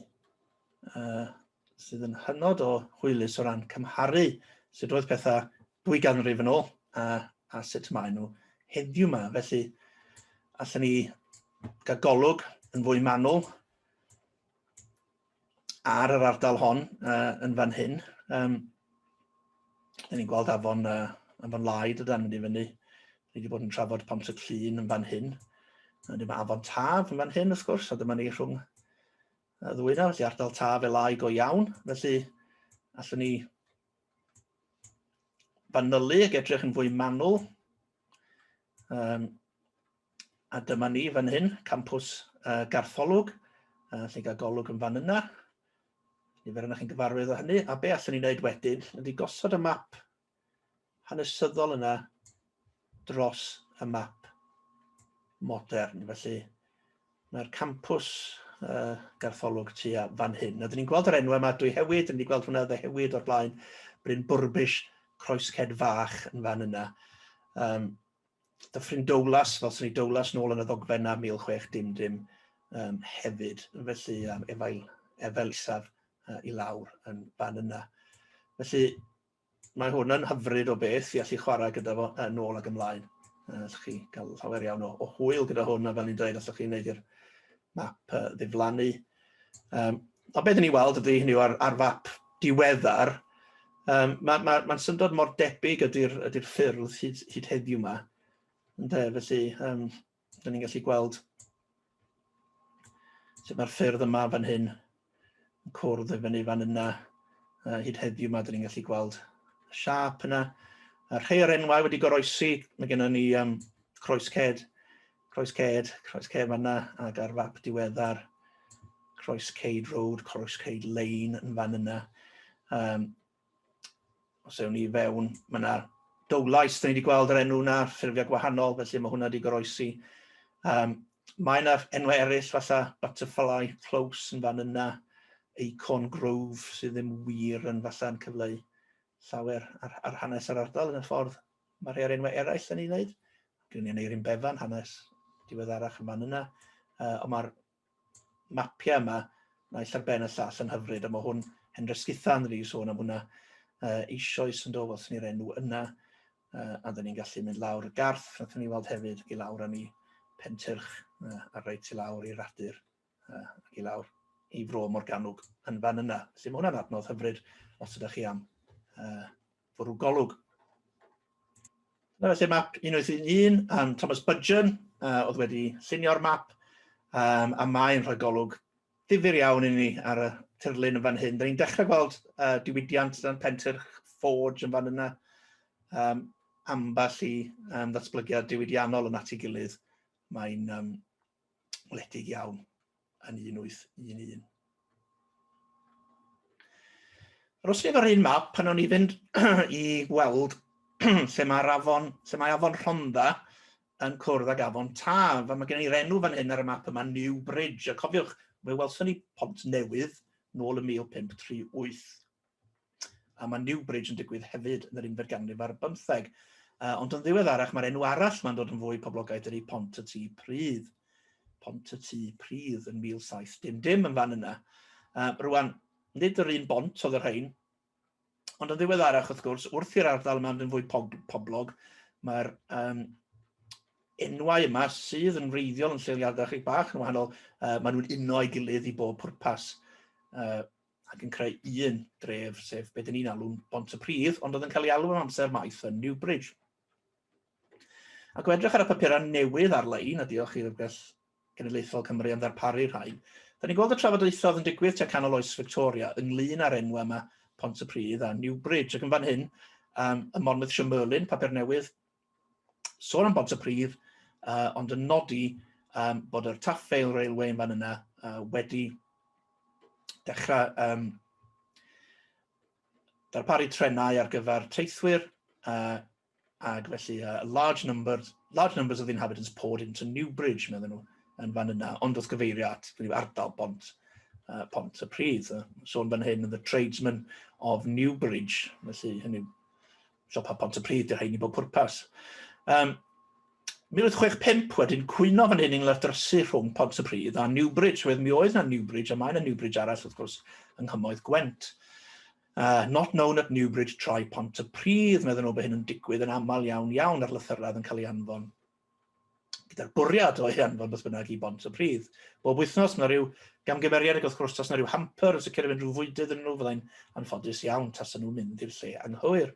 sydd yn hynod o hwylus o ran cymharu sut oedd pethau 2 ganrif yn ôl a sut maen nhw heddiw yma. Felly, allan ni gael golwg yn fwy manwl ar yr ardal hon yn fan hyn. Dyn ni'n gweld afon Lai dydan mynd i fyny. Ni wedi bod yn trafod Pont y Clun yn fan hyn. A dyma afon Taf yn fan hyn, wrth gwrs, a dyma ni rhwng y ddwy yna, felly ardal Taf Elai go iawn. Felly, allwn ni fanylu ac edrych yn fwy manwl. A dyma ni fan hyn, campws Gartholwg, lle gael golwg yn fan yna. Nifer yna chi'n gyfarwydd o hynny. A be allwn ni wneud wedyn ydy gosod y map hanesyddol yna dros y map modern. Felly mae'r campws Gartholwg tua fan hyn. A dyn ni'n gweld yr enwau yma, dwy hewyd, dyn ni wedi gweld hwnna ddehewyd o'r blaen, Bryn Bwrbish, Croesced Fach yn fan yna. Dyffryn Dowlas, fel sy'n ni Dowlas nôl yn y ddogfen na 1600 hefyd. Felly efail, efail isaf i lawr yn fan yna. Felly mae hwn yn hyfryd o beth i allu chwarae gyda fo yn ôl ac ymlaen. Allwch chi gael llawer iawn o hwyl gyda hwn, a fel ni'n dweud, allwch chi wneud i'r map ddiflannu. Ond beth ni weld ydy, hynny yw, ar fap diweddar, mae'n ma syndod mor debyg ydy'r ydy ffyrdd hyd heddiw yma. Ynde, felly, dyn ni'n gallu gweld sut mae'r ffyrdd yma fan hyn yn cwrdd i fyny fan yna. Hyd heddiw yma, dyn ni'n gallu gweld y siâp yna. A rhai o'r enwau wedi goroesi, mae gennym ni Croesced, Croesced, Croesced fanna, ac ar fap diweddar, Croescade Road, Croescade Lane yn fan yna. Os ewn ni fewn, mae yna Dowlais, da ni wedi gweld yr enw yna, ffurfiau gwahanol, felly mae hwnna wedi goroesi. Mae yna enwau eraill, fatha Butterfly Close yn fan yna, Acorn Grove, sydd ddim wir yn falle yn cyfleu llawer ar hanes yr ardal yn y ffordd mae rhai o'r enwau eraill yn ei wneud. Gwyn ni Aneurin Bevan, hanes diweddarach yn fan yna. Ond mae'r mapiau yma, naill ar ben y llall yn hyfryd, a mae hwn Hendre Sguthan, dyn ni sôn am hwnna eisoes yn dod, welson ni'r enw yna, a dyn ni'n gallu mynd lawr y garth, nathon ni weld hefyd, i lawr â ni Pentyrch, a reit i lawr i Radur, ac i lawr i Fro Morgannwg yn fan yna. Felly mae hwnna'n adnodd hyfryd os ydych chi am fwrw golwg. Dyna felly map 1811, Thomas Budgeon oedd wedi llunio'r map, a mae'n rhoi golwg ddifyr iawn i ni ar y tirlun yn fan hyn. Da ni'n dechrau gweld diwydiant dan Pentyrch Forge yn fan yna, ambell i ddatblygiad diwydiannol yn at ei gilydd. Mae'n wledig iawn yn 1811. Aros ni efo'r un map pan o'n i fynd i weld lle mae'r afon, lle mae afon Rhondda yn cwrdd ag afon Taf. A mae gen i'r enw fan hyn ar y map yma, New Bridge. A cofiwch, fe welson ni pont newydd nôl yn 1538. A mae New Bridge yn digwydd hefyd yn yr unfed ganrif ar bymtheg. Ond yn ddiweddarach, mae'r enw arall mae'n dod yn fwy poblogaidd ydy Pont y Tŷ Pridd. Pont y Tŷ Pridd yn 1700 yn fan yna. Rwan, nid yr un bont oedd y rhain, ond yn ddiweddarach, wrth gwrs, wrth i'r ardal yma mynd yn fwy poblog, mae'r enwau yma sydd yn wreiddiol yn lleoliadau chydig bach yn wahanol, maen nhw'n uno ei gilydd i bob pwrpas. Ac yn creu un dref, sef beth ni'n alw'n Bont-y-pridd, ond oedd yn cael ei alw am amser maith yn Newbridge. Ac o edrych ar y papurau newydd ar-lein, a diolch i Lyfrgell Genedlaethol Cymru am ddarparu rhain, da ni'n gweld y trafodaethau oedd yn digwydd tua canol oes Victoria ynglyn â'r enwau yma Pont-y-pridd a Newbridge, ac yn fan hyn, y Monmouthshire Merlin, papur newydd, sôn am Bont-y-pridd, ond yn nodi bod yr Taff Vale Railway yn fan yna wedi dechrau darparu trenau ar gyfer teithwyr, ac felly large numbers of the inhabitants poured into Newbridge, meddyn nhw, yn fan yna, ond wrth gyfeirio at ardal Pont y Pridd. Sôn fan hyn, the tradesmen of Newbridge, felly hynny siopa Pont y Pridd, di'r rhain i bob pwrpas. 1865 wedyn, cwyno fan hyn ynglŷn â'r drysu rhwng Pont y Pridd a Newbridge, oherwydd mi oedd yna Newbridge, a mae yna Newbridge arall, wrth gwrs, yng Nghymoedd Gwent. Not known at Newbridge, try Pont y Pridd, meddyn nhw bod hyn yn digwydd yn aml iawn iawn ar lythyrau yn cael ei anfon gyda'r bwriad o'i anfon beth bynnag i Bont y Pridd. Bob wythnos mae rhyw gamgymeriad ac wrth gwrs tas yna rhyw hamper yn sicr efo rhyw fwydydd yn nhw fyddai'n anffodus iawn tas nhw'n mynd i'r lle anghywir.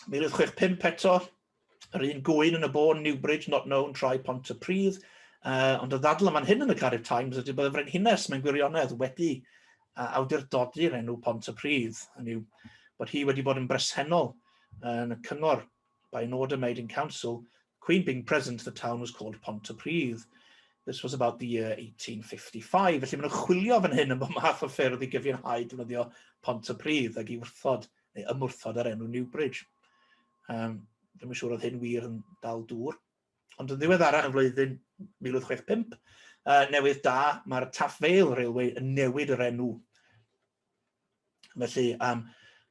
1865 eto, yr un gŵyn yn y bôn, Newbridge, not known, try Pont y Pridd. Ond y ddadl yma'n hyn yn y Cardiff Times ydy bod y frenhines mewn gwirionedd wedi awdurdodi'r enw Pont y Pridd. Hynny yw bod hi wedi bod yn bresennol yn y cyngor by an order made in council, Queen being present, the town was called Pontypridd. This was about the year 1855. Felly maen nhw'n chwilio fan hyn am bob math o ffyrdd i gyfiawnhau defnyddio Pontypridd ac i wrthod neu ymwrthod ar enw Newbridge. Ddim yn siŵr oedd hyn wir yn dal dŵr. Ond yn ddiweddarach yn flwyddyn 1865, newydd da, mae'r Taff Vale Railway yn newid yr enw. Felly,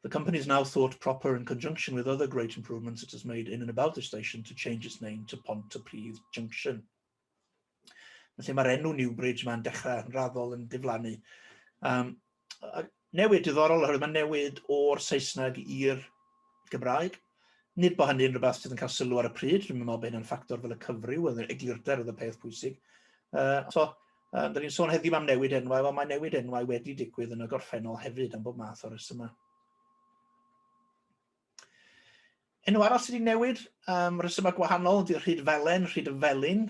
the company is now thought proper in conjunction with other great improvements it has made in and about the station to change its name to Pontypridd Junction. Felly mae'r enw Newbridge mae'n dechrau yn raddol yn diflannu. Newid diddorol oherwydd mae'n newid o'r Saesneg i'r Gymraeg. Nid bod hynny'n rhywbeth sydd yn cael sylw ar y pryd, dwi'n meddwl bod hynny'n ffactor fel y cyfryw, oedd eglurder oedd y peth pwysig. So, da ni'n sôn heddiw am newid enwau, wel mae newid enwau wedi digwydd yn y gorffennol hefyd am bob math o resymau. Enw arall sydd wedi newid, rhesymau gwahanol, ydy'r Rhyd Felen, Rhyd y Felin,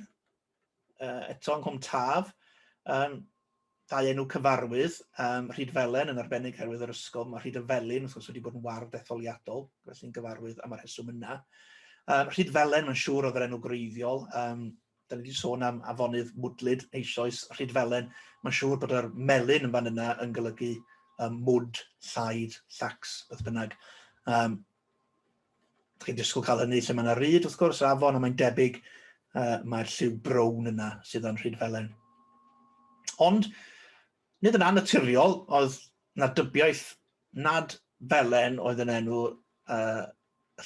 eto yng Nghwm Taf. Dau enw cyfarwydd, Rhyd Felen yn arbennig herwydd yr ysgol, mae Rhyd y Felin wrth gwrs wedi bod yn ward etholiadol, felly'n gyfarwydd am y rheswm yna. Rhyd Felen, mae'n siŵr oedd yr enw gwreiddiol, da ni wedi sôn am afonydd mwdlyd eisoes, Rhyd Felen, mae'n siŵr bod yr melyn yn fan yna yn golygu mwd, llaid, llacs, beth bynnag. Chi'n disgwyl cael hynny lle mae yna ryd, wrth gwrs, afon, a mae'n debyg mae'r lliw brown yna sydd yn Rhyd Felen. Ond, nid yn annaturiol, oedd na dybiaeth nad Felen oedd yn enw y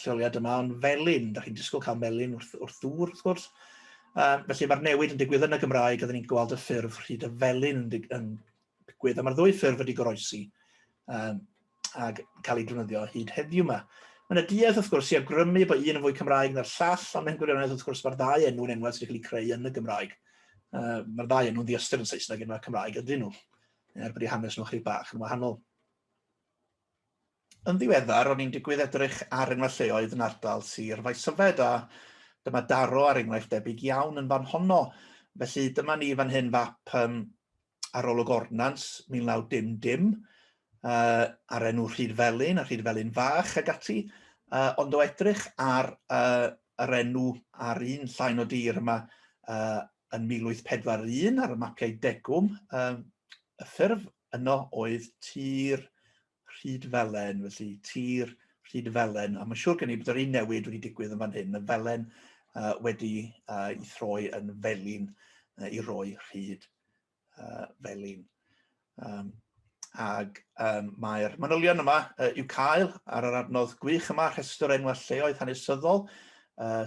lleoliad yma, ond felin, da chi'n disgwyl cael melin wrth ddŵr, wrth gwrs. Felly mae'r newid yn digwydd yn y Gymraeg, oedden ni'n gweld y ffurf Rhyd y Felin yn digwydd, a mae'r ddwy ffurf wedi goroesi ac cael ei defnyddio hyd heddiw yma. Mae yna duedd, wrth gwrs, i awgrymu bod un yn fwy Cymraeg na'r llall, ond mewn gwirionedd, wrth gwrs, mae'r ddau enw yn enwau sydd wedi cael eu creu yn y Gymraeg. Mae'r ddau enw'n ddiystyr yn Saesneg, enwau Cymraeg ydyn nhw, er bod eu hanes nhw chydig bach yn wahanol. Yn ddiweddar, o'n i'n digwydd edrych ar enwau lleoedd yn ardal Sir Faesyfed, a dyma daro ar enghraifft debyg iawn yn fan honno. Felly dyma ni fan hyn fap um, arolwg ordnans 1910, ar enw Rhydfelin a Rhydfelin Fach ag ati, ond o edrych ar yr enw ar un llain o dir yma yn 1841 ar y mapiau degwm, y ffurf yno oedd tir Rhydfelen, felly tir Rhydfelen, a mae'n siŵr gen i bod yr un newid wedi digwydd yn fan hyn, y felen wedi ei throi yn felin i roi rhyd felin. Ag mae'r manylion yma i'w cael ar yr adnodd gwych yma, rhestr enwau lleoedd hanesyddol,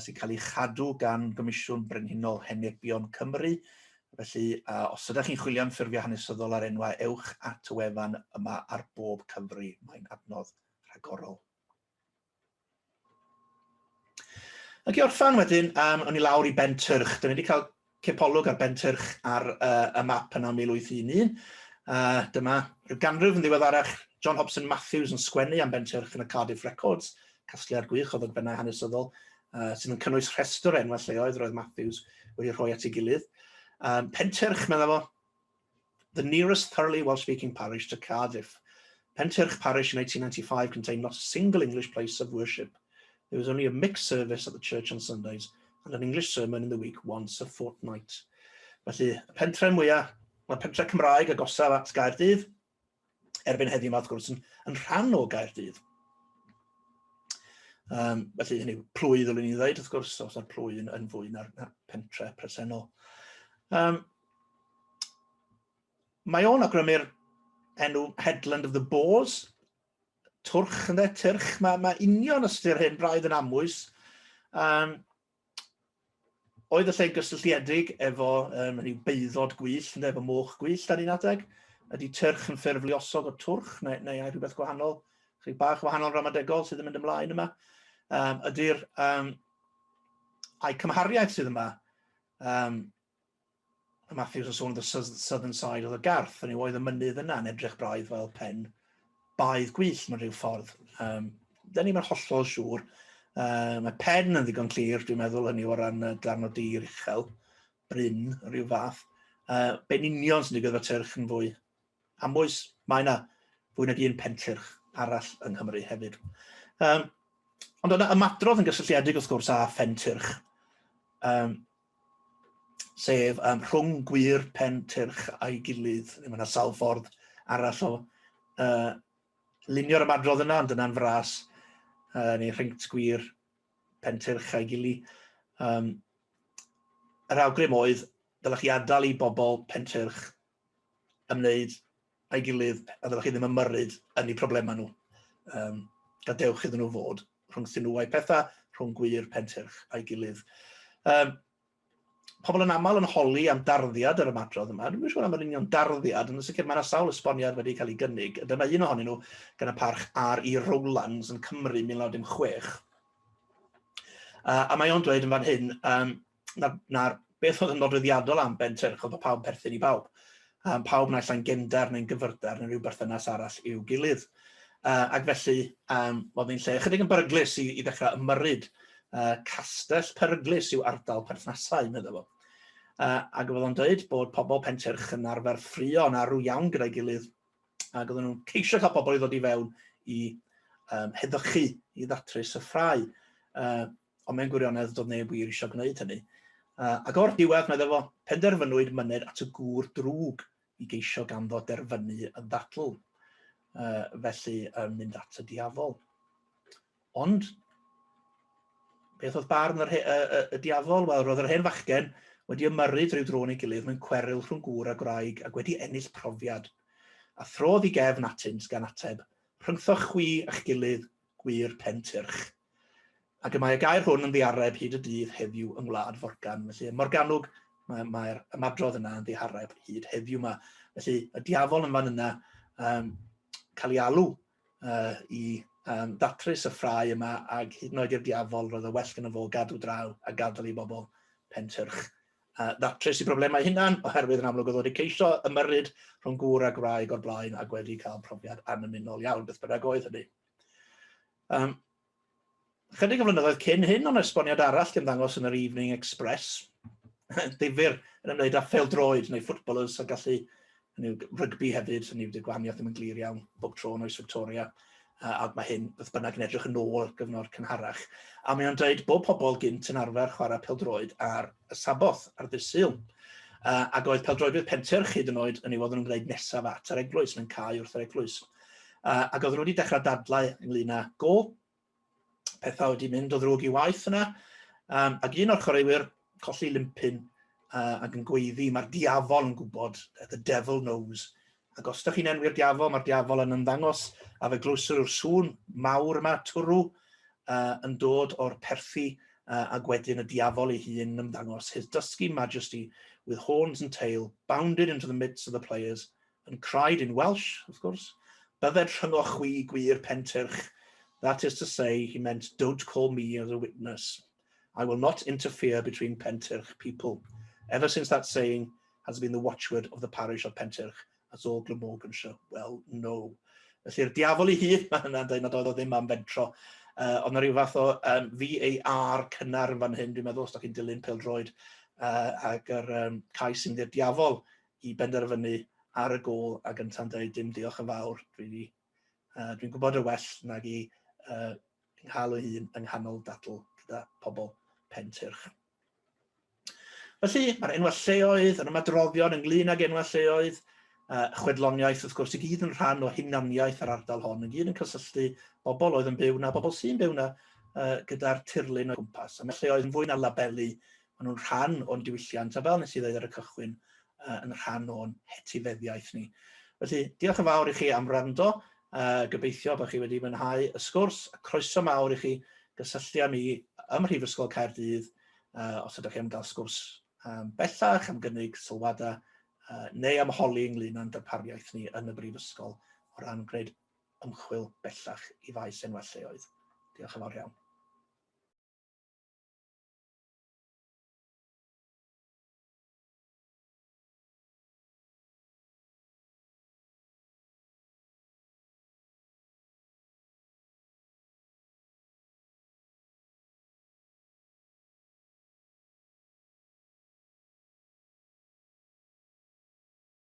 sy'n cael ei chadw gan Gomisiwn Brenhinol Henebion Cymru. Felly, os ydych chi'n chwilio am ffurfiau hanesyddol ar enwau, ewch at y wefan yma ar bob cyfri. Mae'n adnodd rhagorol. Ac i orffan wedyn, o'n i lawr i Bentyrch. Dyna ni wedi cael cipolwg ar Bentyrch ar y map yna 1811. Dyma rhyw ganrif yn ddiweddarach, John Hobson Matthews yn sgwennu am Bentyrch yn y Cardiff Records, casgliad gwych o ddogfennau hanesyddol, sydd yn cynnwys rhestr o enwau lleoedd roedd Matthews wedi rhoi at ei gilydd. Pentyrch, meddai fo, the nearest thoroughly Welsh-speaking parish to Cardiff. Pentyrch Parish in 1895 contained not a single English place of worship. There was only a mixed service at the church on Sundays and an English sermon in the week once a fortnight. Felly, y pentre mwyaf, mae'r pentre Cymraeg agosaf at Gaerdydd, erbyn heddiw yma, wrth gwrs, yn, yn rhan o Gaerdydd. Felly, hynny yw, plwy ddylwn ni ddweud, wrth gwrs, os yna'r plwy yn, yn fwy na'r na pentre presennol. Mae o'n awgrymu'r enw Headland of the Boars, twrch ynddo, tyrch, mae, mae union ystyr hyn braidd yn amwys. Oedd y lle'n gysylltiedig efo hynny yw beuddod gwyllt, ynde, efo moch gwyllt ar un adeg? Ydy tyrch yn ffurf luosog o twrch, neu, neu ai rhywbeth gwahanol, chydig bach wahanol ramadegol sydd yn mynd ymlaen yma? Ydy'r ai cymhariaeth sydd yma, Mae Matthews yn sôn the southern side of the Garth, hynny yw oedd y mynydd yna yn edrych braidd fel pen baedd gwyllt mewn rhyw ffordd. Dyn ni'n hollol siŵr. Mae pen yn ddigon clir, dwi'n meddwl, hynny o ran darn o dir uchel, bryn, rhyw fath. Be'n union sy'n digwydd efo tyrch yn fwy amwys, mae yna fwy nag un pentyrch arall yng Nghymru hefyd. Ond yna ymadrodd yn gysylltiedig wrth gwrs â phentyrch. Sef rhwng gwŷr pen tyrch a'i gilydd. Mae yna sawl ffordd arall o lunio'r ymadrodd yna, ond dyna'n fras, neu rhyngt gwŷr pen tyrch a'i gili. Yr awgrym oedd, dylech chi adael i bobl pen tyrch ymwneud a'i gilydd, a ddylech chi ddim ymyrryd yn eu problemau nhw. Gadewch iddyn nhw fod rhwngthyn nhw a'u pethau, rhwng gwŷr pentyrch a'i gilydd. Pobl yn aml yn holi am darddiad yr ymadrodd yma. Dwi'n siŵr am yr union darddiad, ond yn sicr mae yna sawl esboniad wedi cael ei gynnig. Dyma un ohonyn nhw gan y parch R.E. Rowlands yn Cymru 1916. A mae o'n dweud yn fan hyn, na'r, na beth oedd yn nodweddiadol am Bentyrch oedd bod pawb perthyn i bawb. Pawb naill ai'n gefndar neu'n gyfyrdar neu rhyw berthynas arall i'w gilydd. Ac felly, oedd hi'n lle ychydig yn beryglus i, i ddechrau ymyrryd. Castell peryglus yw ardal perthnasau, meddai fo. Ac oedd o'n dweud bod pobl Pentyrch yn arfer ffrio yn arw iawn gyda'i gilydd, ac oedden nhw'n ceisio cael pobl i ddod i fewn i heddychu, i ddatrys y ffrau. Ond mewn gwirionedd doedd neb wir eisiau gwneud hynny. Ac o'r diwedd, meddai fo, penderfynwyd myned at y gŵr drwg i geisio ganddo derfynu y ddadl, felly yn mynd at y diafol. Ond, beth oedd barn yr, y, y, y diafol? Wel, roedd yr hen fachgen wedi ymyrryd rhyw dro neu gilydd mewn cweryl rhwng gŵr a gwraig ac wedi ennill profiad. A throdd i gefn atynt gan ateb, rhyngthoch chwi a'ch gilydd, gwŷr Pentyrch. Ac y mae y gair hwn yn ddiareb hyd y dydd heddiw yng ngwlad Forgan. Felly, ym Morgannwg, mae'r mae ymadrodd yna yn ddihareb hyd heddiw yma. Felly, y diafol yn fan yna cael ei alw i ddatrys y ffrae yma, ac hyd yn oed i'r diafol, roedd y well gyda fo gadw draw a gadael i bobl Pentyrch ddatrys i broblemau hunan, oherwydd yn amlwg oedd wedi ceisio ymyrryd rhwng gŵr a gwraig o'r blaen ac wedi cael profiad annymunol iawn, beth bynnag oedd hynny. Chydig o flynyddoedd cyn hyn, ond esboniad arall di ymddangos yn yr Evening Express, difyr yn ymwneud â phêl-droed neu footballers a gallu hynny yw, rygbi hefyd, hynny yw, gwahaniaeth ddim yn glir iawn bob tro yn oes Victoria, a mae hyn, beth bynnag, yn edrych yn ôl ar gyfnod cynharach. A mae o'n dweud bod pobl gynt yn arfer chwarae pêl-droed ar y Saboth, ar ddydd Sul. Ac oedd pêl-droedwyr Pentyrch hyd yn oed yn ei fod nhw'n gwneud nesaf at yr eglwys, mewn cae wrth yr eglwys. Ac oedden nhw wedi dechrau dadlau ynglyn â gôl. Pethau wedi mynd o ddrwg i waith yna. Ac un o'r chwaraewyr colli limpyn ac yn gweiddi, mae'r diafol yn gwybod, the devil knows. Ac os ydych chi'n enwi'r diafol, mae'r diafol yn ymddangos, a fe glywsir yw'r sŵn mawr yma, twrw, yn dod o'r perthi, ac wedyn y diafol ei hun yn ymddangos. His dusky majesty, with horns and tail, bounded into the midst of the players, and cried in Welsh, of course, bydded rhyngoch chwi gwir Pentyrch. That is to say, he meant, don't call me as a witness. I will not interfere between Pentyrch people. Ever since that saying has been the watchword of the parish of Pentyrch, as all Glamorganshire well know. Felly'r diafol ei hun, mae hynna'n dweud nad oedd o ddim am fentro. Oedd yna rhyw fath o VAR cynnar yn fan hyn, dwi'n meddwl, os da chi'n dilyn pêl-droed, ac yr cais sy'n mynd i'r diafol i benderfynu ar y gôl ac ynta'n dweud dim diolch yn fawr, dwi'n dwi gwybod y well nag i nghael o hun yng nghanol dadl gyda pobl Pentyrch. Felly, mae'r enwau lleoedd, yr ymadroddion ynglyn ag enwau lleoedd, chwedloniaeth, wrth gwrs, i gyd yn rhan o hunaniaeth yr ardal hon, yn gyd yn cysylltu bobl oedd yn byw na, bobl sy'n byw na, gyda'r tirlun o gwmpas. A mae lleoedd yn fwy na labelu, maen nhw'n rhan o'n diwylliant, a fel nes i ddweud ar y cychwyn, yn rhan o'n hetifeddiaeth ni. Felly, diolch yn fawr i chi am wrando. Gobeithio bod chi wedi mwynhau y sgwrs. Croeso mawr i chi gysylltu â mi ym Mhrifysgol Caerdydd os ydych chi am gael sgwrs bellach, am gynnig sylwadau neu am holi ynglyn â'n darpariaeth ni yn y Brifysgol o ran gwneud ymchwil bellach i faes enwau lleoedd. Diolch yn fawr iawn.